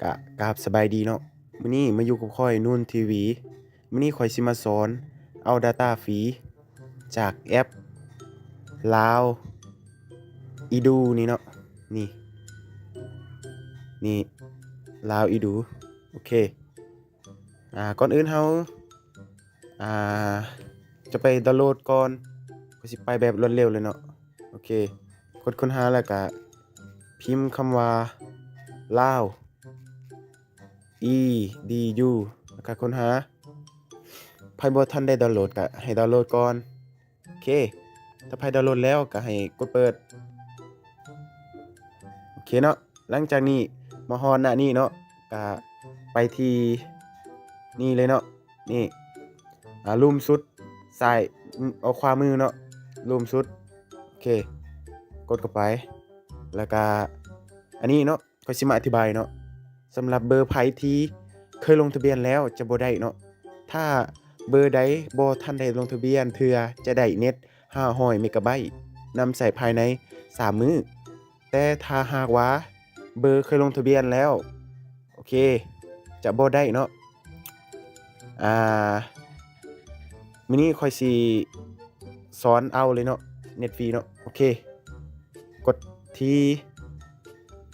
ກະ ກາບສະບາຍດີເນາະ. ມື້ນີ້ມາຢູ່ກັບຂ້ອຍ ນູນທີວີ. ມື້ນີ້ຂ້ອຍຊິມາສອນເອົາດາຕ້າຟຣີຈາກແອັບລາວອີດູນີ້ເນາະ. ນີ້ ນີ້ລາວອີດູ. ໂອເຄ ອາ ກ່ອນອື່ນເຮົາ ອາ ຈະໄປດາວໂຫຼດກ່ອນ. ຂ້ອຍຊິໄປແບບລວດເລັວເລີຍເນາະ. ໂອເຄ ກົດຄົ້ນຫາ ແລ້ວກະພິມຄຳວ່າລາວ ອີ ດີ ຢູ ແລ້ວກະຄົ້ນຫາ. ໃຜບໍ່ທັນໄດ້ດາວໂຫຼດກະໃຫ້ດາວໂຫຼດກ່ອນ. ໂອເຄ ຖ້າໃຜດາວໂຫຼດແລ້ວກະໃຫ້ກົດເປີດ. ໂອເຄເນາະ. ຫຼັງຈາກນີ້ມາຮອດໜ້ານີ້ເນາະ ກະໄປທີ່ນີ້ເລີຍເນາະ. ນີ້ ອາ ລຸ່ມສຸດຊ້າຍ ເອົາຂວາມືເນາະ ລຸ່ມສຸດ. ໂອເຄ ກົດເຂົ້າໄປ. ແລ້ວກະອັນນີ້ເນາະ ຂ້ອຍຊິມາອະທິບາຍເນາະ. ສຳລັບເບີໃຜທີ່ເຄີຍລົງທະບຽນແລ້ວຈະບໍ່ໄດ້ເນາະ. ຖ້າເບີໃດບໍ່ທັນໄດ້ລົງທະບຽນເທື່ອ ຈະໄດ້ເນັດຫ້າຮ້ອຍເມກາໄບ ນຳໃຊ້ພາຍໃນສາມມື້. ແຕ່ຖ້າຫາກວ່າເບີເຄີຍລົງທະບຽນແລ້ວ ໂອເຄ ຈະບໍ່ໄດ້ເນາະ. ອາ ມື້ນີ້ຂ້ອຍຊິສອນເອົາເລີຍເນາະ ເນັດຟຣີເນາະ. ໂອເຄ ກົດທີ່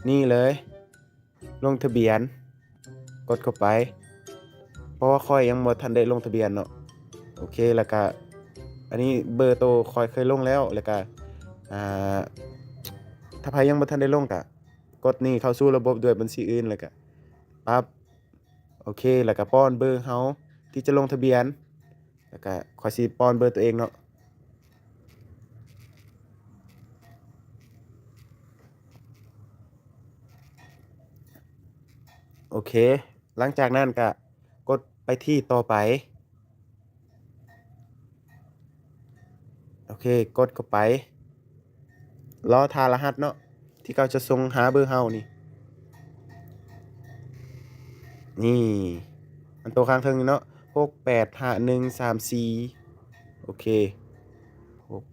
ນີ້ເລີຍ ລົງທະບຽນ ກົດເຂົ້າໄປ ເພາະວ່າຂ້ອຍຍັງບໍ່ທັນໄດ້ລົງທະບຽນເນາະ. ໂອເຄ ແລ້ວກະອັນນີ້ເບີໂຕຂ້ອຍເຄີຍລົງແລ້ວ. ແລ້ວກະ ອາ ຖ້າໃຜຍັງບໍ່ທັນໄດ້ລົງກະ ກົດນີ້ເຂົ້າສູ່ລະບົບດ້ວຍບັນຊີອື່ນ ແລ້ວກະປັບ. ໂອເຄ ແລ້ວກະປ້ອນເບີເຮົາທີ່ຈະລົງທະບຽນ. ແລ້ວກະຂ້ອຍຊິປ້ອນເບີຕົວເອງເນາະ. ໂອເຄ ຫຼັງຈາກນັ້ນກະກົດໄປທີ່ຕໍ່ໄປ. ໂອເຄ ກົດເຂົ້າໄປ ລໍຖ້າລະຫັດເນາະ ທີ່ເຂົາຈະສົ່ງຫາເບີເຮົານີ້. ນີ້ ອັນໂຕຂ້າງເທິງນີ້ເນາະ ຫົກແປດຫ້າໜຶ່ງສາມສີ່. ໂອເຄ ຫົກ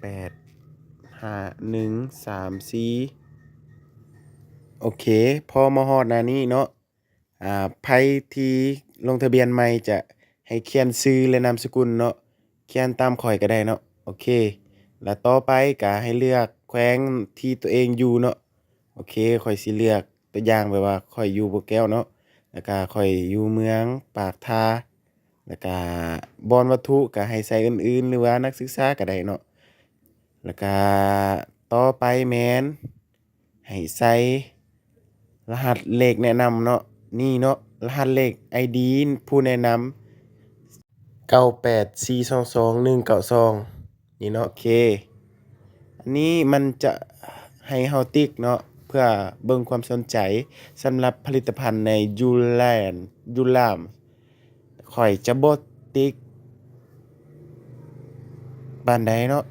ແປດຫ້າໜຶ່ງສາມສີ່. ໂອເຄ ພໍມາຮອດໜ້ານີ້ເນາະ ອາ ໃຜທີ່ລົງທະບຽນໃໝ່ຈະໃຫ້ຂຽນຊື່ ແລະ ນາມສະກຸນເນາະ ຂຽນຕາມຂ້ອຍກະໄດ້ເນາະ. ໂອເຄ ແລະ ຕໍ່ໄປກະໃຫ້ເລືອກແຂວງທີ່ຕົວເອງຢູ່ເນາະ. ໂອເຄ ຂ້ອຍຊິເລືອກຕົວຢ່າງແບບວ່າຂ້ອຍຢູ່ບໍ່ແກ້ວເນາະ ແລ້ວກະຂ້ອຍຢູ່ເມືອງປາກທາ ແລ້ວກະບ່ອນວັດຖຸກະໃຫ້ໃສ່ອື່ນໆ ຫຼືວ່ານັກສຶກສາກະໄດ້ເນາະ. ແລ້ວກະຕໍ່ໄປແມ່ນ ໃຫ້ໃສ່ລະຫັດເລກແນະນຳເນາະ ນີ້ເນາະ ລະຫັດເລກໄອດີຜູ້ແນະນຳ ເກົ້າແປດສີ່ສອງສອງໜຶ່ງເກົ້າສອງ ນີ້ເນາະ. ໂອເຄ ອັນນີ້ມັນຈະໃຫ້ເຮົາຕິກເນາະ ເພື່ອເບິ່ງຄວາມສົນໃຈສຳລັບຜະລິດຕະພັນໃນຢູແລນ ຢູລາມ. ຂ້ອຍຈະບໍ່ຕິກປານໃດເນາະ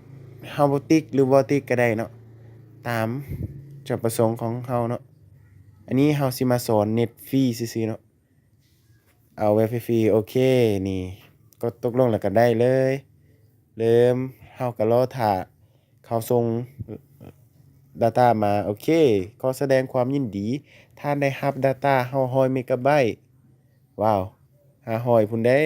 ເຮົາບໍ່ຕິກ ຫຼືບໍ່ຕິກກະໄດ້ເນາະ ຕາມຈຸດປະສົງຂອງເຮົາເນາະ. ອັນນີ້ເຮົາຊິມາສອນເນັດຟຣີຊື່ໆເນາະ ເອົາແບບຟຣີໆ. ໂອເຄ ນີ້ ກົດຕົກລົງແລ້ວກະໄດ້ເລີຍ ເລີ່ມ ເຮົາກະລໍຖ້າ ເຂົາສົ່ງດາຕ້າມາ. ໂອເຄ ຂໍສະແດງຄວາມຍິນດີ ທ່ານໄດ້ຮັບດາຕ້າຫ້າຮ້ອຍເມກາໄບ. ວ້າວ ຫ້າຮ້ອຍພຸ້ນເດ້.